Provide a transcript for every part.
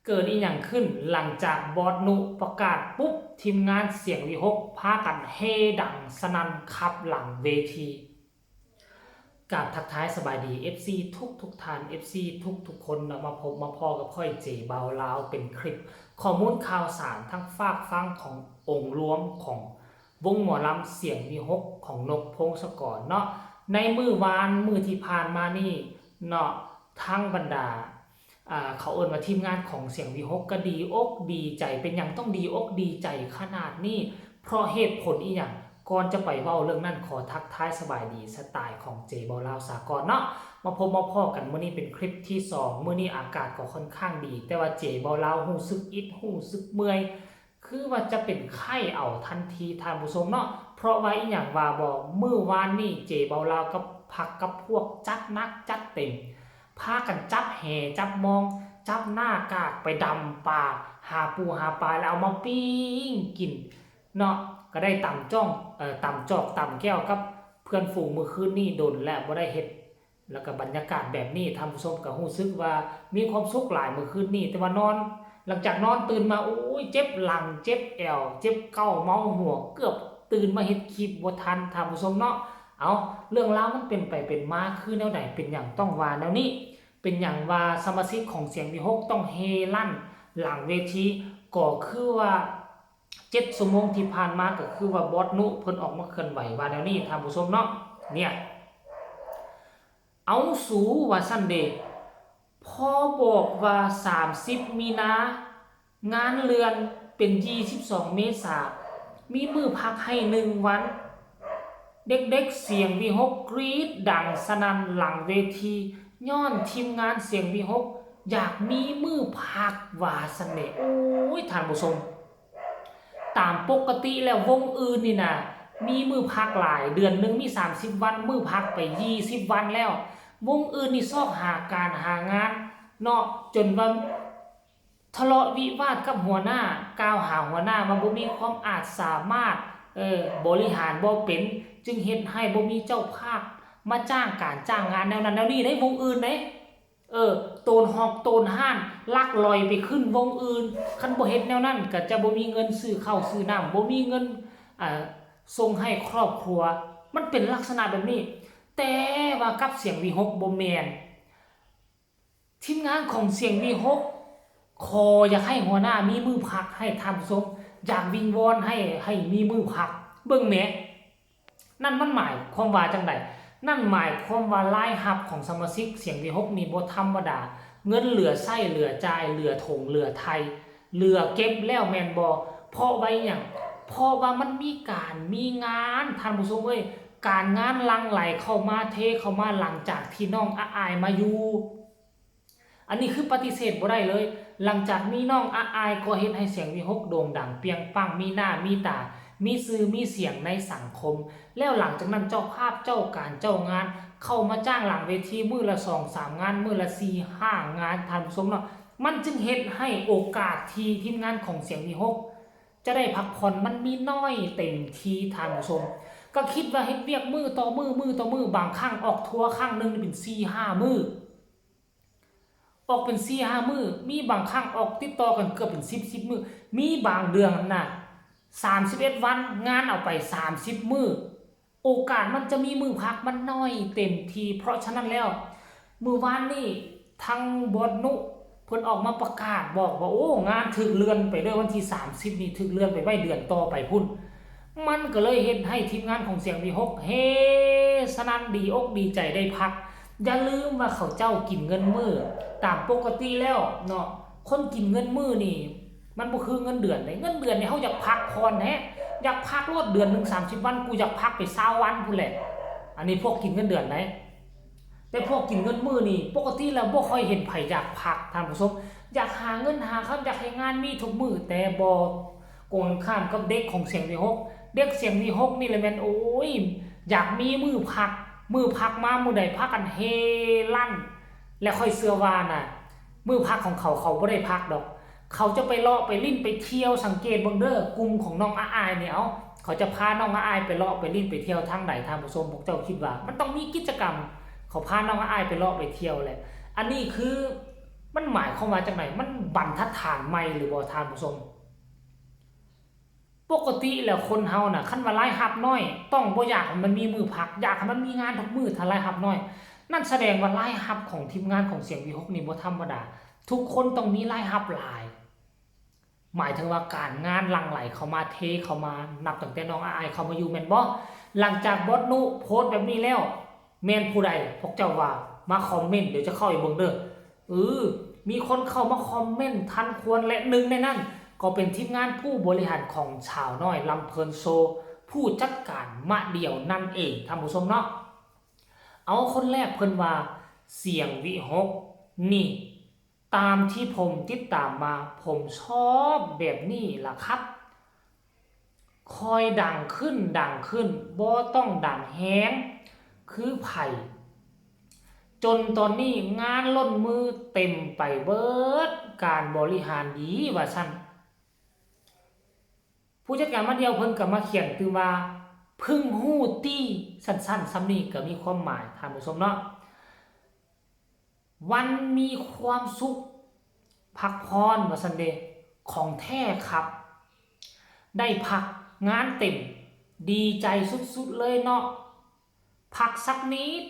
ເກີດອີ່ຫຍັງຂຶ້ນຫຼັງຈາກບອດນຸປະກາດປຸບ ທີມງານສຽງວີຫົກພາກັນເຮດັງສະໜັ່ນຄັບຫຼັງເວທີ? ກາບທັກທາຍສະບາຍດີ ເອັຟຊີ ທຸກໆທ່ານ ເອັຟຊີ ທຸກໆຄົນເນາະ ມາພົບມາພໍ້ກັບຂ້ອຍ ເຈ ບ່າວລາວ ເປັນຄລິບຂໍ້ມູນຂ່າວສານທັງຟາກຝັ່ງຂອງອົງລວມຂອງ ວົງໝໍລຳສຽງວີຫົກຂອງນົກ ພົງສະກອນເນາະ. ໃນມື້ວານ ມື້ທີ່ຜ່ານມານີ້ເນາະ ທັງບັນດາ ອ່າ ເຂົາເອີ້ນວ່າທີມງານຂອງສຽງວີຫົກກໍດີອົກດີໃຈ. ເປັນຫຍັງຕ້ອງດີອົກດີໃຈຂະໜາດນີ້? ເພາະເຫດຜົນອີ່ຫຍັງ? ກ່ອນຈະໄປເວົ້າເລື່ອງນັ້ນ ຂໍທັກທາຍສະບາຍດີສະໄຕຂອງເຈ ບ່າວລາວ ສາກອນເນາະ. ມາພົບມາພໍ້ກັນມື້ນີ້ເປັນຄລິບທີສອງ. ມື້ນີ້ອາກາດກໍຄ່ອນຂ້າງດີ ແຕ່ວ່າເຈ ບ່າວລາວ ຮູ້ສຶກອິດ ຮູ້ສຶກເມື່ອຍ ຄືວ່າຈະເປັນໄຂ້ເອົາທັນທີທ່ານຜູ້ຊົມເນາະ. ເພາະວ່າອີ່ຫຍັງວ່າບໍ່ ມື້ວານນີ້ເຈ ບ່າວລາວ ກັບພັກກັບພວກຈັດໜັກຈັດເຕັມ ພາກັນຈັບແຫຈັບມອງ ຈັບໜ້າກາກໄປດຳປາ ຫາປູຫາປາ ແລ້ວເອົາມາປີ້ງກິນເນາະ. ກໍໄດ້ຕຳຈ້ອງ ເອີ ຕຳຈອກຕຳແກ້ວກັບເພື່ອນຝູງມື້ຄືນນີ້ ດົນແລ້ວບໍ່ໄດ້ເຮັດ ແລ້ວກໍບັນຍາກາດແບບນີ້ ທ່ານຜູ້ຊົມກໍຮູ້ສຶກວ່າມີຄວາມສຸກຫຼາຍມື້ຄືນນີ້. ແຕ່ວ່ານອນ ຫຼັງຈາກນອນຕື່ນມາ ໂອ້ຍ ເຈັບຫຼັງ ເຈັບແອວ ເຈັບເກົ້າ ເມົາຫົວ ເກືອບຕື່ນມາເຮັດຄລິບບໍ່ທັນ ທ່ານຜູ້ຊົມເນາະ. ເອົາ ເລື່ອງລາວມັນເປັນໄປເປັນມາຄືແນວໃດ? ເປັນຫຍັງຕ້ອງວ່າແນວນີ້? ເປັນຫຍັງວ່າສະມາຊິກຂອງສຽງວີຫົກຕ້ອງເຮລັ້ນຫຼັງເວທີ? ກໍຄືວ່າ ເຈັດຊົ່ວໂມງທີ່ຜ່ານມາ ກໍຄືວ່າບອດນຸເພິ່ນອອກມາເຄື່ອນໄຫວວ່າແນວນີ້ ທ່ານຜູ້ຊົມເນາະ. ເນຍ ເອົາ ສູວ່າຊັ້ນເດ ພໍບອກວ່າສາມສິບມີນາ ງານເລື່ອນເປັນຊາວສອງເມສາ ມີມື້ພັກໃຫ້ໜຶ່ງວັນ. ເດັກໆສຽງວີຫົກກຣີດດັງສະໜັ່ນຫຼັງເວທີ ຍ້ອນທີມງານສຽງວີຫົກຢາກມີມື້ພັກວ່າຊັ້ນເດ. ໂອ້ຍ ທ່ານຜູ້ຊົມ ຕາມປົກກະຕິແລ້ວວົງອື່ນນີ້ນະ ມີມື້ພັກຫຼາຍ ເດືອນໜຶ່ງມີສາມສິບວັນ ມື້ພັກໄປຊາວວັນແລ້ວ. ວົງອື່ນນີ້ຊອກຫາການຫາງານເນາະ ຈົນວ່າທະເລາະວິວາດກັບຫົວໜ້າ ກ່າວຫາຫົວໜ້າວ່າບໍ່ມີຄວາມອາດສາມາດ ເອີ ບໍລິຫານບໍ່ເປັນ ຈຶ່ງເຮັດໃຫ້ບໍ່ມີເຈົ້າພາບມາຈ້າງການຈ້າງງານແນວນັ້ນແນວນີ້ເດ້ ວົງອື່ນເດ້. ເອີ ໂຕນຮອກໂຕນຮ້ານ ລັກລອຍໄປຂຶ້ນວົງອື່ນ ຄັນບໍ່ເຮັດແນວນັ້ນກໍຈະບໍ່ມີເງິນຊື້ເຂົ້າຊື້ນ້ຳ ບໍ່ມີເງິນ ເອີ ສົ່ງໃຫ້ຄອບຄົວ ມັນເປັນລັກສະນະແບບນີ້. ແຕ່ວ່າກັບສຽງວີຫົກບໍ່ແມ່ນ ທີມງານຂອງສຽງວີຫົກຂໍຢາກໃຫ້ຫົວໜ້າມີມື້ພັກໃຫ້ທ່ານຜູ້ຊົມ ຢາກວິງວອນໃຫ້ ໃຫ້ມີມື້ພັກ ເບິ່ງແໝ ນັ້ນມັນໝາຍຄວາມວ່າຈັ່ງໃດ? ນັ້ນໝາຍຄວາມວ່າລາຍຮັບຂອງສະມາຊິກສຽງວີຫົກນີ້ບໍ່ທຳມະດາ ເງິນເຫຼືອໃຊ້ເຫຼືອຈ່າຍ ເຫຼືອຖົງເຫຼືອໄຖ່ ເຫຼືອເກັບແລ້ວແມ່ນບໍ່? ເພາະວ່າອີ່ຫຍັງ? ເພາະວ່າມັນມີການມີງານ ທ່ານຜູ້ຊົມເອີຍ ການງານຫຼັ່ງໄຫຼເຂົ້າມາ ເທເຂົ້າມາ ຫຼັງຈາກທີ່ນ້ອງອາອາຍມາຢູ່ ອັນນີ້ຄືປະຕິເສດບໍ່ໄດ້ເລີຍ. ຫຼັງຈາກມີນ້ອງອາອາຍກໍເຮັດໃຫ້ສຽງວີຫົກໂດ່ງດັງປ່ຽງປັງ ມີໜ້າມີຕາ ມີຊື່ມີສຽງໃນສັງຄົມ. ແລ້ວຫຼັງຈາກນັ້ນເຈົ້າພາບເຈົ້າການເຈົ້າງານເຂົ້າມາຈ້າງຫຼັງເວທີມື້ລະສອງສາມງານ ມື້ລະສີ່ຫ້າງານ ທ່ານຜູ້ຊົມເນາະ. ມັນຈຶ່ງເຮັດໃຫ້ໂອກາດທີ່ທີມງານຂອງສຽງວີຫົກຈະໄດ້ພັກຜ່ອນມັນມີໜ້ອຍເຕັມທີ່ ທ່ານຜູ້ຊົມ. ກໍຄິດວ່າເຮັດວຽກມື້ຕໍ່ມື້ ມື້ຕໍ່ມື້ ບາງຄັ້ງອອກທົວຄັ້ງໜຶ່ງເປັນສີ່ຫ້າມື້ ອອກເປັນສີ່ຫ້າມື້ ມີບາງຄັ້ງອອກຕິດຕໍ່ກັນເກືອບເປັນສິບສິບມື້ ມີບາງເດືອນນະ ສາມສິບເອັດວັນ ງານເອົາໄປສາມສິບມື້ ໂອກາດມັນຈະມີມື້ພັກມັນໜ້ອຍເຕັມທີ່. ເພາະສະນັ້ນແລ້ວ ມື້ວານນີ້ທາງບອດນຸເພິ່ນອອກມາປະກາດບອກວ່າ ໂອ້ ງານຖືກເລື່ອນໄປເດີ້ ວັນທີສາມສິບນີ້ຖືກເລື່ອນໄປໄວ້ເດືອນຕໍ່ໄປພຸ້ນ. ມັນກໍເລີຍເຮັດໃຫ້ທີມງານຂອງສຽງວີຫົກເຮສະໜັ່ນ ດີອົກດີໃຈໄດ້ພັກ. ຢ່າລືມວ່າເຂົາເຈົ້າກິນເງິນມື້ ຕາມປົກກະຕິແລ້ວເນາະ ຄົນກິນເງິນມື້ນີ້ ມັນບໍ່ຄືເງິນເດືອນເດ້. ເງິນເດືອນນີ້ເຮົາຢາກພັກຜ່ອນແທ້ ຢາກພັກໂລດ ເດືອນໜຶ່ງສາມສິບວັນ ກູຢາກພັກໄປຊາວວັນພຸ້ນແຫຼະ. ອັນນີ້ພວກກິນເງິນເດືອນໃດ ແຕ່ພວກກິນເງິນມື້ນີ້ ປົກກະຕິແລ້ວບໍ່ຄ່ອຍເຫັນໃຜຢາກພັກ ທ່ານຜູ້ຊົມ. ຢາກຫາເງິນຫາຄຳ ຢາກໃຫ້ງານມີທຸກມື້ ແຕ່ບໍ່ ກົງກັນຂ້າມກັບເດັກຂອງສຽງວີຫົກ ເດັກສຽງວີຫົກນີ້ແຫຼະແມ່ນ ໂອ້ຍ ຢາກມີມື້ພັກ ມື້ພັກມາມື້ໃດພາກັນເຮລັ້ນ. ແລະຂ້ອຍເຊື່ອວ່ານະ ມື້ພັກຂອງເຂົາ ເຂົາບໍ່ໄດ້ພັກດອກ ເຂົາຈະໄປເລາະໄປຫຼິ້ນໄປທ່ຽວ. ສັງເກດເບິ່ງເດີ້ ກຸ່ມຂອງນ້ອງອາອາຍນີ້ ເອົາ ເຂົາຈະພານ້ອງອາອາຍໄປເລາະໄປຫຼິ້ນໄປທ່ຽວທາງໃດ ທ່ານຜູ້ຊົມ? ພວກເຈົ້າຄິດວ່າມັນຕ້ອງມີກິດຈະກຳ ເຂົາພານ້ອງອາອາຍໄປເລາະໄປທ່ຽວແຫຼະ. ອັນນີ້ຄື ມັນໝາຍຄວາມວ່າຈັ່ງໃດ? ມັນບັນທັດຖານໃໝ່ຫຼືບໍ່ທ່ານຜູ້ຊົມ? ປົກກະຕິແລ້ວຄົນເຮົານະ ຄັນວ່າລາຍຮັບນ້ອຍ ຕ້ອງບໍ່ຢາກໃຫ້ມັນມີມື້ພັກ, ຢາກໃຫ້ມັນມີງານທຸກມື້ ຖ້າລາຍຮັບນ້ອຍ. ນັ້ນສະແດງວ່າລາຍຮັບຂອງທີມງານຂອງສຽງວີຫົກນີ້ບໍ່ທຳມະດາ. ທຸກຄົນຕ້ອງມີລາຍຮັບຫຼາຍ. ໝາຍເຖິງວ່າການງານຫຼັ່ງໄຫຼເຂົ້າມາ ເທເຂົ້າມາ ນັບຕັ້ງແຕ່ນ້ອງອາອາຍເຂົ້າມາຢູ່ແມ່ນບໍ່? ຫຼັງຈາກບອສນຸໂພສແບບນີ້ແລ້ວ ແມ່ນຜູ້ໃດ? ພວກເຈົ້າວ່າມາຄອມເມັນ ດຽວຈະເຂົ້າໄປເບິ່ງເດີ. ເອີ ມີຄົນເຂົ້າມາຄອມເມັນທັນຄວນ ແລະ ໜຶ່ງໃນນັ້ນກໍເປັນທີມງານຜູ້ບໍລິຫານຂອງສາວນ້ອຍລຳເພີນໂຊ ຜູ້ຈັດການມະດຽວນັ້ນເອງ ທ່ານຜູ້ຊົມເນາະ. ເອົາ ຄົນແລກເພິ່ນວ່າ ສຽງວິຫົກນີ້ ຕາມທີ່ຜົມຕິດຕາມມາ ຜົມຊອບແບບນີ້ລະຄັບ. ຄ່ອຍດັງຂຶ້ນ ດັງຂຶ້ນ ບໍ່ຕ້ອງດັງແຮງຄືໃຜ. ຈົນຕອນນີ້ງານລົ້ນມືເຕັມໄປເບີດ, ການບໍລິຫານດີວ່າຊັ້ນ. ຜູ້ຈັດການມະດຽວເພິ່ນກໍມາຂຽນຕື່ມວ່າ ເພິ່ງຮູ້ຕິ. ສັ້ນໆ ສ່ຳນີ້ກໍມີຄວາມໝາຍ ທ່ານຜູ້ຊົມເນາະ. ວັນມີຄວາມສຸກ ພັກຜ່ອນວ່າຊັ້ນເດ. ຂອງແທ້ຄັບ ໄດ້ພັກ ງານເຕັມ ດີໃຈສຸດໆເລີຍເນາະ. ພັກສັກນິດ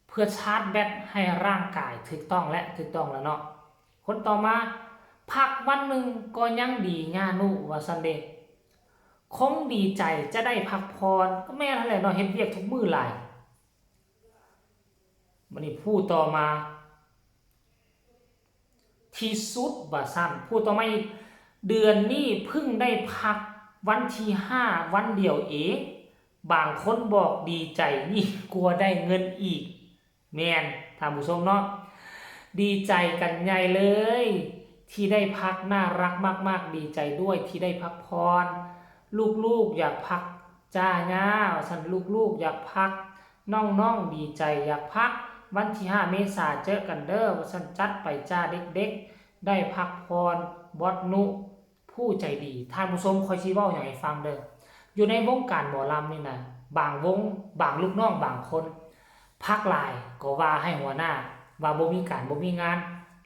ເພື່ອຊາດແບັດໃຫ້ຮ່າງກາຍ. ຖືກຕ້ອງແຫຼະ ຖືກຕ້ອງແລ້ວເນາະ. ຄົນຕໍ່ມາ ພັກວັນໜຶ່ງກໍຍັງດີ ຍ່ານຸ ວ່າຊັ້ນເດ. ຄົງດີໃຈຈະໄດ້ພັກຜ່ອນ. ກໍແມ່ນຫັ້ນແຫຼະເນາະ ເຮັດວຽກທຸກມື້ຫຼາຍ. ບັດນີ້ຜູ້ຕໍ່ມາ ທີ່ສຸດວ່າຊັ້ນ. ຜູ້ຕໍ່ມາອີກ ເດືອນນີ້ເພິ່ງໄດ້ພັກວັນທີຫ້າ ວັນດຽວເອງ. ບາງຄົນບອກດີໃຈຍິ່ງກວ່າໄດ້ເງິນອີກ. ແມ່ນ ທ່ານຜູ້ຊົມເນາະ ດີໃຈກັນໃຫຍ່ເລີຍທີ່ໄດ້ພັກ. ໜ້າລັກມາກໆ ດີໃຈດ້ວຍທີ່ໄດ້ພັກຜ່ອນ. ລູກໆຢາກພັກຈ້າຍ່າ ວ່າຊັ້ນ. ລູກໆຢາກພັກ ນ້ອງໆດີໃຈຢາກພັກ. ວັນທີຫ້າເມສາເຈີກັນເດີ ວ່າຊັ້ນ. ຈັດໄປຈ້າເດັກໆ ໄດ້ພັກຜ່ອນ. ບອສນຸ ຜູ້ໃຈດີ. ທ່ານຜູ້ຊົມ ຂ້ອຍຊິເວົ້າຫຍັງໃຫ້ຟັງເດີ. ຢູ່ໃນວົງການໝໍລຳນີ້ນະ ບາງວົງ ບາງລູກນ້ອງບາງຄົນ ພັກຫຼາຍກໍວ່າໃຫ້ຫົວໜ້າວ່າບໍ່ມີການ ບໍ່ມີງານ,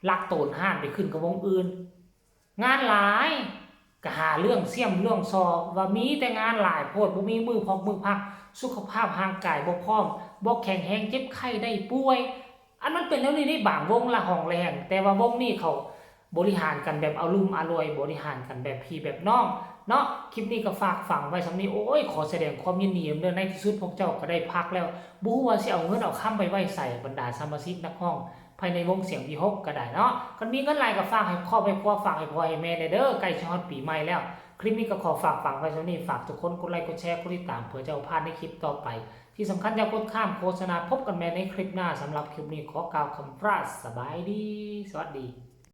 ລັກໂຕນຮ້ານໄປຂຶ້ນກັບວົງອື່ນ. ງານຫຼາຍກໍຫາເລື່ອງສ່ຽມເລື່ອງສໍ່ ວ່າມີແຕ່ງານຫຼາຍໂພດ ບໍ່ມີມື້ພັກມື້ພັກ, ສຸຂະພາບຮ່າງກາຍບໍ່ພ້ອມ, ບໍ່ແຂງແຮງ, ເຈັບໄຂ້ໄດ້ປ່ວຍ. ອັນມັນເປັນແນວນີ້ເດ້ ບາງວົງລະຫອງລະແຮງ, ແຕ່ວ່າວົງນີ້ເຂົາບໍລິຫານກັນແບບອາລຸມອາລວຍ, ບໍລິຫານກັນແບບພີ່ແບບນ້ອງເນາະ. ຄລິບນີ້ກໍຝາກຝັງໄວ້ສ່ຳນີ້. ໂອ້ຍ ຂໍສະແດງຄວາມຍິນດີນຳເດີ, ໃນທີ່ສຸດພວກເຈົ້າກໍໄດ້ພັກແລ້ວ. ບໍ່ຮູ້ວ່າຊິເອົາເງິນເອົາຄຳໄປໄວ້ໃສ, ບັນດາສະມາຊິກນັກຮ້ອງ ພາຍໃນວົງສຽງວີຫົກກໍໄດ້ເນາະ. ຄັນມີເງິນຫຼາຍກໍຝາກໃຫ້ຄອບໃຫ້ຄົວ, ຝາກໃຫ້ພໍ່ໃຫ້ແມ່ແດ່ເດີ, ໃກ້ຊິຮອດປີໃໝ່ແລ້ວ. ຄລິບນີ້ກໍຂໍຝາກຝັງໄວ້ສ່ຳນີ້, ຝາກທຸກຄົນກົດໄລກົດແຊ ກົດຕິດຕາມ ເພື່ອຈະບໍ່ພາດໃນຄລິບຕໍ່ໄປ. ທີ່ສຳຄັນຢ່າກົດຂ້າມໂຄສະນາ. ພົບກັນໃໝ່ໃນຄລິບໜ້າ. ສຳລັບຄລິບນີ້ຂໍກ່າວຄຳວ່າສະບາຍດີ, ສະຫວັດດີ.